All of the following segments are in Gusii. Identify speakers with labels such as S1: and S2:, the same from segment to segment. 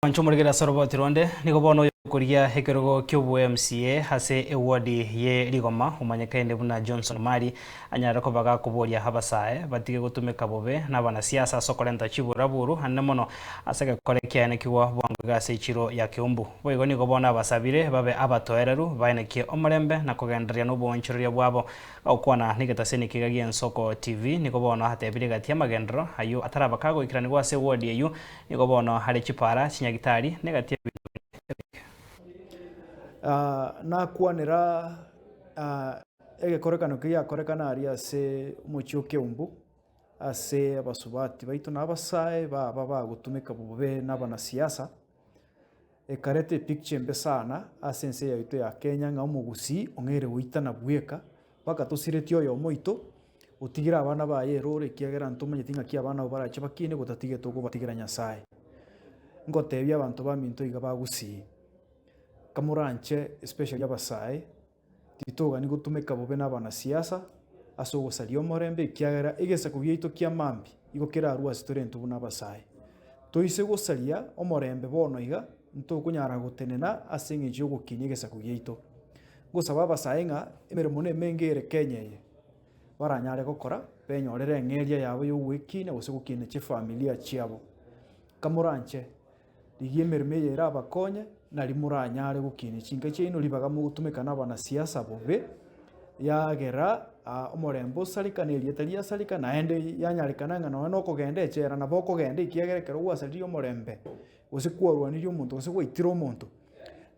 S1: Mwanche omorikeri ase oroboti ronde, nigo bono oyokoria ekerogo ki'obo-MCA ase eward ye Rigoma omanyekaine buna Johnson Omari anyare koba gakoboria abasae batige gotumeka bobe nabanasiasa ase okorenta chiburaburu anene mono ase egekore kiaenekigwa bwango iga ase echiro ya Keumbu. Boigo nigo bono abasabire babe abatoereru baenekie omorembe na kogendereria noboonchoreria bwabo. Gokwana negetaseni ekiga gi'Ensoko TV nigo bono atebire egati y'amagenderero ayio ataraba kagoikeranigwa ase eward eyio Nigo bono are chipaara, chinyagitari, na egati y'ebinto binde ebinge.
S2: Nakwanera egekorekano keria giakorekana aria ase omochie o Keumbu, ase abasubati baito na abasae baba bagotumeka bobe na abanasiasa, ekareta epicture embe sana ase ense yaito ya Kenya ng'a omogusii ong'eire goitana bweka, mpaka tosiretie oyomo oito, otigire abana baye eroro ekiagera ntomanyeti ng'aki abana abwo barache bakine gotatigete okobatigira Nyasae. Ngotebia abanto baminto iga ba Gusii, kamoranche especially abasae, titogani gotumeka bobe na abanasiasa ase ogosaria omorembe ekiagera egesaku giaito kia mambia igo kerarue ase tore intwe buna abasae. Toise gosaria omorembe bono iga, ntokonyara gotenena ase eng'encho yogokinia egesaku giaito. Ngosaba abasae ng'a emeremo nemenge ere Kenya eye, baranyare gokora, benyorere eng'eria yabo y'ogwekina gose gokina chifamilia chiabo. Kamoranche, rigia emeremo eye erabakonye, nari moranyare gokinia chinka chiaino ribaga mogotumeka na abanasiasa bobe, yagera omorembe osareka na erieta riasareka, naende yanyarekana ng'a nonye na okogenda echela nabo okogenda ekiagera ekero gwasaririe omorembe, gose kwarwanirie omonto gose gwaitire omonto,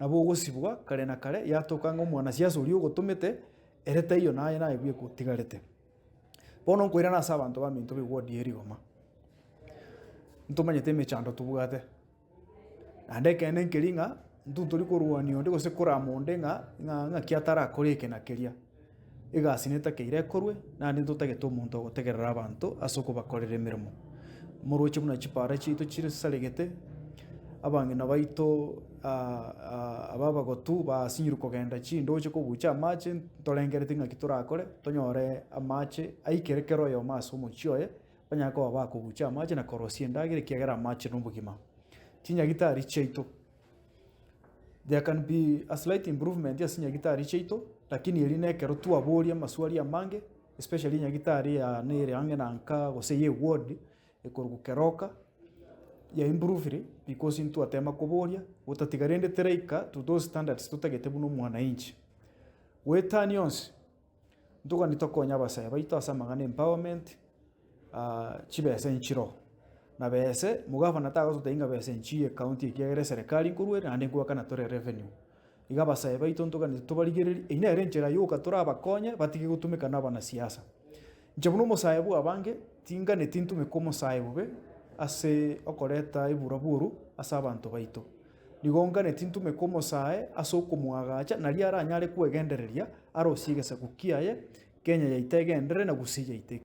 S2: nabo ogosibwa kare na kare yatoka ng'a omwanasiasa oria ogotomete, Ere taiyo naye naye bweka otigarete. Bono nkoirana ase abanto baminto b'eward ye rigoma, ntomanyete emechando tobwate, naende ekeene nkeri ng'a intwe ntori korwania onde gose korama onde ng'a ng'a ng'aki atarakore eke na keria. Egasi netakeire ekorwe, naende ntotagete omonto ogotegerera abanto ase okobakorera emeremo. Moroche buna chipara chiaito chisaregete, abang'ina baito aba abagotu basinyirwe kogenda chindoche kobucha amache, ntorengereti ng'aki torakore, tonyore amache aikere kera oyomo ase omochie oye, banyare koba bakobucha amache na korosia endagera ekiagera amache na obogima. Chinyagitari chiaito, there can be a slight improvement ase chinyagitari chiaito, lakini eri na ekero twaboria amaswali amange, especially enyagitari yane ere ang'e na nka gose eye eward, ekorokwa Keroka, ya improvire because intwatema koboria, gotatiga rende teraika to those standards totagete buna omwananchi. Goetania onsi, ntogani tokonye abasae baito ase amang'ana empowerment, chibesa nchiroo, na bese omogavana tagototebia ng'a besa nchiyo ecounty ekiagera eserekari nkorwa ere naende nkoakana tore revenue. Iga abasae baito ntoganeti tobarigererie, eyio nere enchera yoka torabakonye batige gotumeka na abanasiasa. Inche buna omosae bwa abange, tinganeti ntumeke omosae bobe ase okoreta eburaburu ase abanto baito. Nigo nganeti ntumeke omosae ase okomoagacha naria aranyare kwegendereria arosie egesaku kiaye, Kenya yaito egenderere na Gusii yaito.